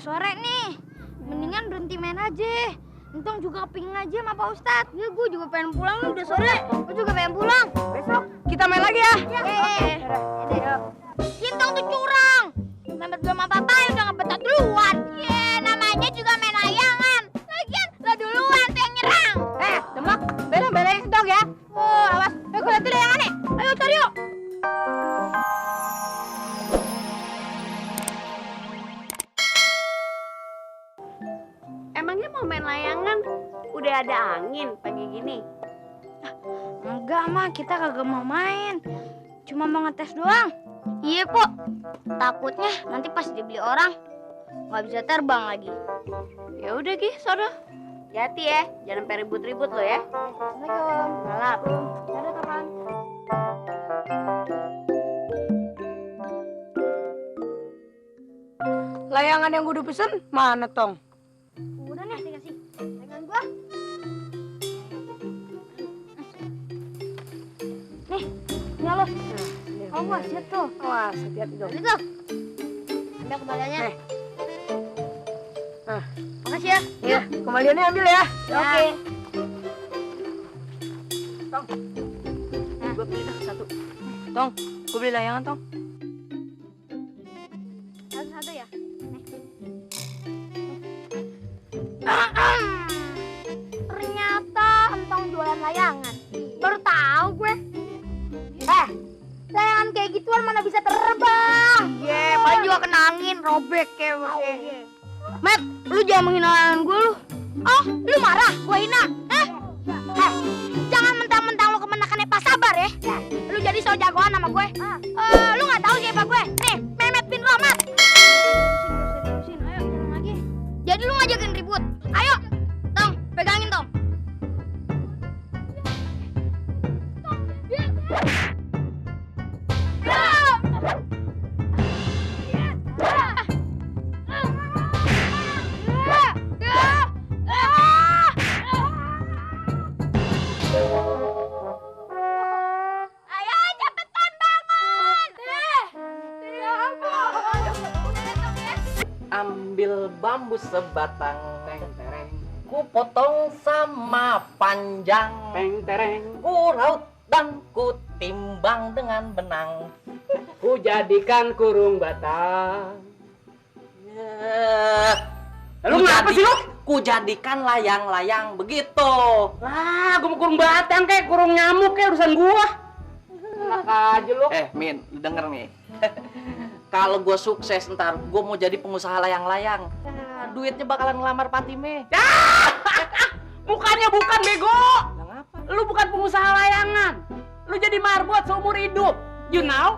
sore nih. Mendingan berhenti main aja. Untung juga pingin aja sama Pak Ustadz. Ya, gue juga pengen pulang nih, udah sore. Gue juga pengen pulang. Besok kita main lagi ya. Sintong tuh curang. Main berdua sama papa ya udah ngebetah duluan. Namanya juga main layangan. Lagian lo duluan tuh yang nyerang. Demak, belain Sintong ya. Awas. Gue liat tuh layangannya. Ayo cari yuk. Emangnya mau main layangan? Udah ada angin pagi gini? Enggak, Ma. Kita kagak mau main. Cuma mau ngetes doang. Iya, Pok. Takutnya nanti pas dibeli orang nggak bisa terbang lagi. Ya udah Gi, sono. Hati ya, jangan sampai ribut-ribut lo ya. Assalamualaikum. Salam. Dadah, kapan? Layangan yang gue udah pesen mana, Tong? Udah nih, dikasih. Dengan gua. Nih, ya lo. Oh, gua siap tuh. Awas, hati-hati dong. Ini tuh. Ambil kembaliannya. Nih. Nah. Makasih ya. Iya, kembaliannya ambil ya. Oke. Tong, gue beli dah satu. Tong, gue beli layangan, Tong. Satu-satu ya. Ternyata entong jualan layangan. Baru tahu gue. Layangan kayak gituan mana bisa terbang? Iya, paling juga kena angin, robek kayak masih. Matt, lu jangan menghina layangan gue lu. Oh, lu marah? Gue hina? Jangan mentang-mentang lu kemenakannya Pak Sabar ya. Lu jadi so jagoan sama gue. Lu nggak tahu siapa gue? Nih, Mehmet bin Rahmat. Ayo, jalan lagi. Jadi lu ngajakin ribut. Ayo, Tong, pegangin Tong. Ayo cepetan bangun. Ambil bambu sebatang, teng tereng. Ku potong sama panjang, Teng tereng, ku raut dan ku timbang dengan benang. ku jadikan kurung batang. Lu ngapa sih lu? Ku jadikan layang-layang begitu. Lah, gue mau kurung batang kayak kurung nyamuk kayak urusan gua. Enak aja lu. Min, lu denger nih. Kalau gue sukses ntar, gue mau jadi pengusaha layang-layang. Duitnya bakalan ngelamar Fatime. Bukannya bukan bego. Lah ngapa? Lu bukan pengusaha layangan. Lu jadi marbot seumur hidup. You know?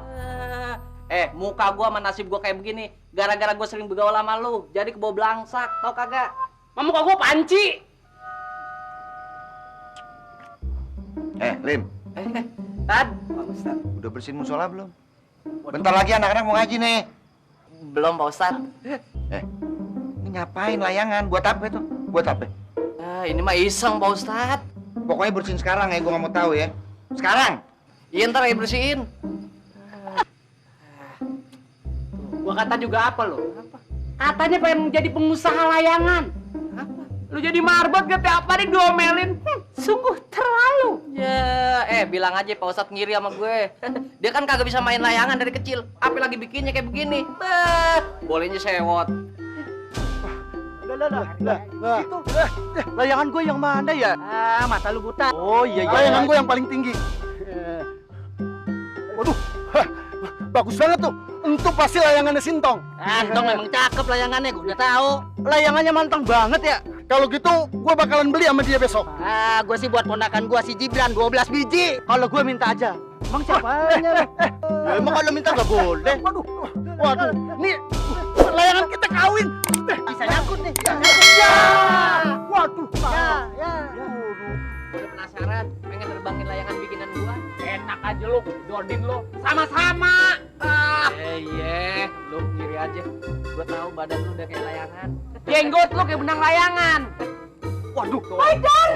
Muka gua sama nasib gua kayak begini gara-gara gua sering bergaul sama lu. Jadi kebawa belangsak, tau kagak? Muka gua panci. Lim, Tad, Pak Ustaz, udah bersihin musola belum? Bentar lagi anak-anak mau ngaji nih. belum Pak Ustadz. Ini ngapain layangan? Buat apa itu? Buat apa? Ini mah iseng Pak Ustadz. Pokoknya bersihin sekarang ya, gua nggak mau tahu ya. Sekarang. Iya ntar ya bersihin. Gua kata juga apa lo? Katanya pengen jadi pengusaha layangan. Apa? Lu jadi marbot gak tiap hari diomelin. Sungguh terlalu. Ya, bilang aja Pak Ustadz ngiri sama gue. Dia kan kagak bisa main layangan dari kecil. Apa lagi bikinnya kayak begini? Bolehnya sewot. Layangan gue yang mana ya? Mata lu buta. Oh iya, layangan gue yang paling tinggi. Waduh, bagus banget tuh. Untuk pasti layangannya Sintong. Antong memang cakep layangannya, gue udah tahu. Layangannya manteng banget ya. Kalau gitu, gue bakalan beli sama dia besok. Gue sih buat ponakan gue si Jibran 12 biji. Kalau gue minta aja. Emang siapanya? Ya, emang kalau minta nggak boleh. Waduh, nih layangan kita kawin. Bisa nyangkut nih. Ya, waduh. Ya. Gue udah penasaran, pengen nerbangin layangan bikinan gua. Enak aja lu, Jordin lu. Sama-sama. Iya, lu ngiri aja. Gua tahu badan lu udah kayak layangan. Jenggot lu kayak benang layangan. Waduh,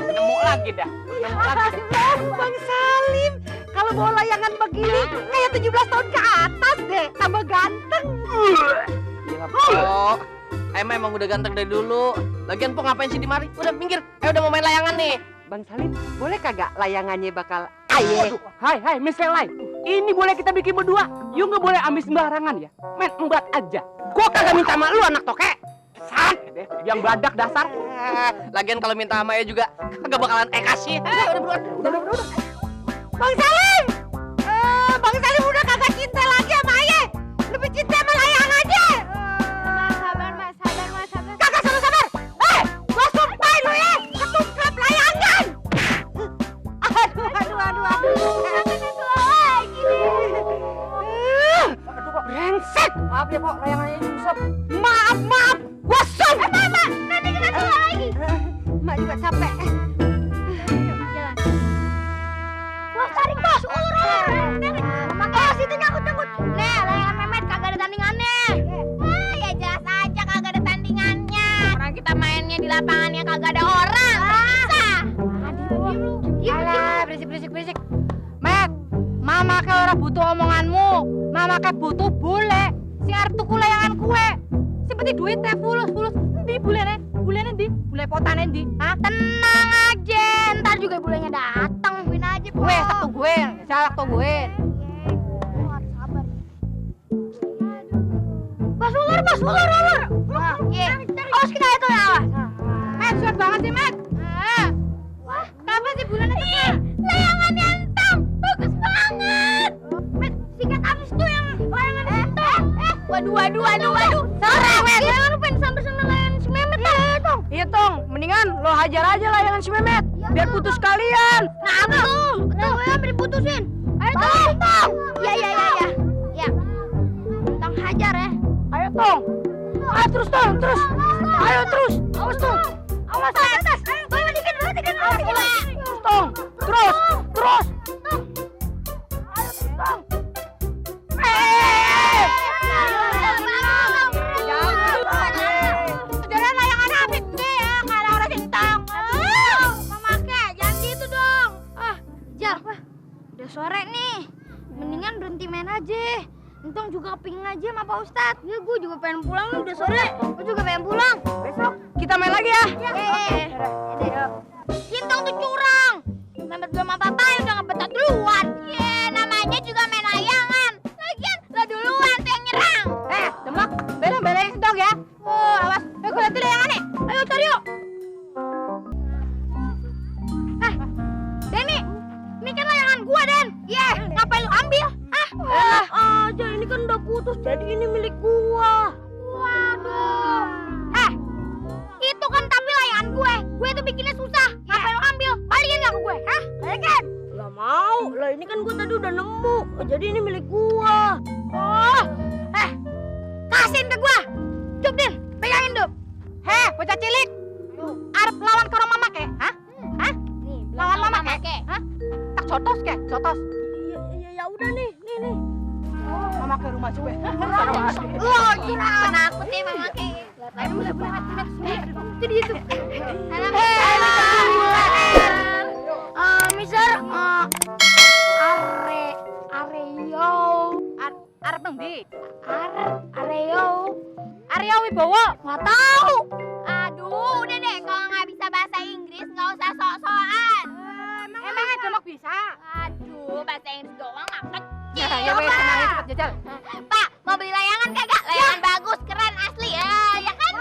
Nemu lagi dah. Nemu lagi dah. Bang Salim, kalau bawa layangan begini kayak 17 tahun ke atas deh, tambah ganteng. Iya, Pok. emang udah ganteng dari dulu. Lagian po ngapain sih di mari? Udah minggir. Udah mau main layangan nih. Bang Salim, boleh kagak layangannya bakal aye? Hai, Miss Lelai. Ini boleh kita bikin berdua. You nggak boleh ambil sembarangan ya. Main embat aja. Gua kagak minta sama lu anak toke. San, deh, yang badak dasar. Lagian kalau minta sama ya juga kagak bakalan kasih. Udah. Bang Salim! Bang Salim udah kagak cinta lagi sama aye. Lebih cinta sama layangannya. Sabar, Mas. Kagak sabar. Gua sumpahin lu ya. Ketumplap layangan. Brengsek. Maaf ya, Pok, layangannya nyungsep. Maaf. Gua sup. Mama, nanti kena tua lagi. Mak juga capek. Jalan. Wah, tarik bos, ular. Makanya situ nyangkut. Nih, layangan Mehmet kagak ada tandingannya. Wah, ya jelas aja kagak ada tandingannya. Orang kita mainnya di lapangannya kagak ada orang. Bisa. Alah, berisik. Met, mama ke ora butuh omonganmu. Mama ke butuh bule. Sing arep tuku layangan kue. Seperti duit teh fulus. Endi bulene? Bulene endi? Bule potane endi? Hah? Tenang aja, ntar juga bulenya datang. Tungguin aja, Po. Gue tak tungguin, salah tungguin. Sabar. Mas, ular. Iya. Awas kita itu ya, awas. Met, suat banget sih, Met. Wah, kenapa sih bulannya kecil? Layangannya entang, bagus banget. Met, sikat abis tuh yang layangan entang. Waduh. Sore, Met. Jangan lupa sampai layangan si Mehmet dong. Iya, Tong. Mendingan lo hajar aja layangan si Mehmet. Biar putus kalian. Nah, betul. Ya, diputusin. Ayo, Tong. Ya. Ya. Entang hajar ya. Ayo, Tong. Ayo terus, Tong. Terus. Ayo terus. Awas, Tong. Awas, atas. Bawa dikit. Awas, Terus, Tong. Terus. Tong. Jangan layangan habis deh ya, kalau orang sintang. Mama Kek, jangan gitu dong. Jal, udah sore nih. Mendingan berhenti main aja. Untung juga pingin aja sama Pak Ustadz. Ya, gue juga pengen pulang nih, udah sore. Gue juga pengen pulang. Besok kita main lagi ya. Sintang tuh curang. Mehmet belum apa-apain udah ngebetah duluan. Namanya juga main layangan. Lagian lo duluan tuh yang nyerang. Demak. Belain dong ya. Awas. Gue lihat layangannya. Ayo cari yuk. Denny, ini kan layangan gua, Den. Ngapain lu ambil? Aja ini kan udah putus, jadi ini milik gua. Waduh. Itu kan tapi layangan gue. Gue tuh bikinnya susah. Ngapain lu ambil? Balikin gak ke gue? Balikin. Gak mau. Lah ini kan gua tadi udah nemu. Jadi ini milik gua. Kasihin ke gua. Cuk, Din. Pegangin, Dup. Bocah cilik. Arep lawan karo mama ke? Hah? Nih, Lawan mama Mama kek? Hah? Tak cotos ke? Cotos. Ya udah nih. Mama ke rumah coba. Curang. Penakut ya Mama Kek. Aduh, itu dia tuh. Mister, Arep nang ndi? Aryo Wibowo. Nggak tahu. Aduh, udah deh. Kalau nggak bisa bahasa Inggris, nggak usah sok-sokan. Emang ada mau bisa? Aduh, bahasa Inggris doang nggak kecil. Ya wes, tenang cepet jajal. Pak, mau beli layangan kagak? Layangan bagus, keren, asli. Ya kan?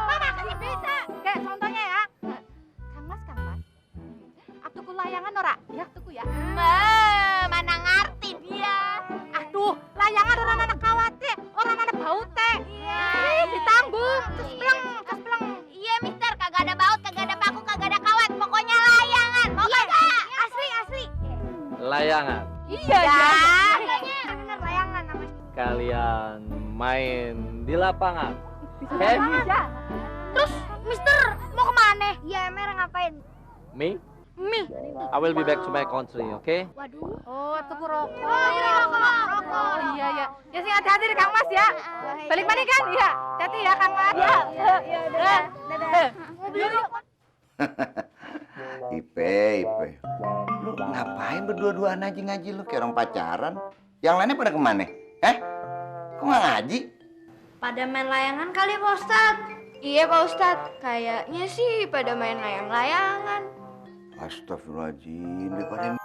Mama kasih bisa. Kayak contohnya ya. Kang Mas. Atuku layangan ora? Ya, tuku ya. Mana ngerti dia. Aduh, layangan orang anak kawate, orang anak baute. Ditanggung. Kespleng. Iya, Mister, kagak ada baut, kagak ada paku, kagak ada kawat. Pokoknya layangan. Mau kagak? Asli. Layangan. Iya, Bener layangan namanya. Kalian main di lapangan. Oke? Terus, Mister, mau kemana? Iya, Mer ngapain? Me? I will be back to my country, okay? Waduh. Oh, tuku rokok. Oh, rokok. Oh, iya. Ya sing hati-hati deh Kang Mas ya. Balik mana kan? Iya. Hati ya Kang Mas. Iya. Dadah. Ipe. Lu ngapain berdua-duaan aja ngaji lu kayak orang pacaran? Yang lainnya pada kemana? Kok nggak ngaji? Pada main layangan kali Pak Ustadz. Iya Pak Ustadz, kayaknya sih pada main layang-layangan. Astagfirullahaladzim, daripada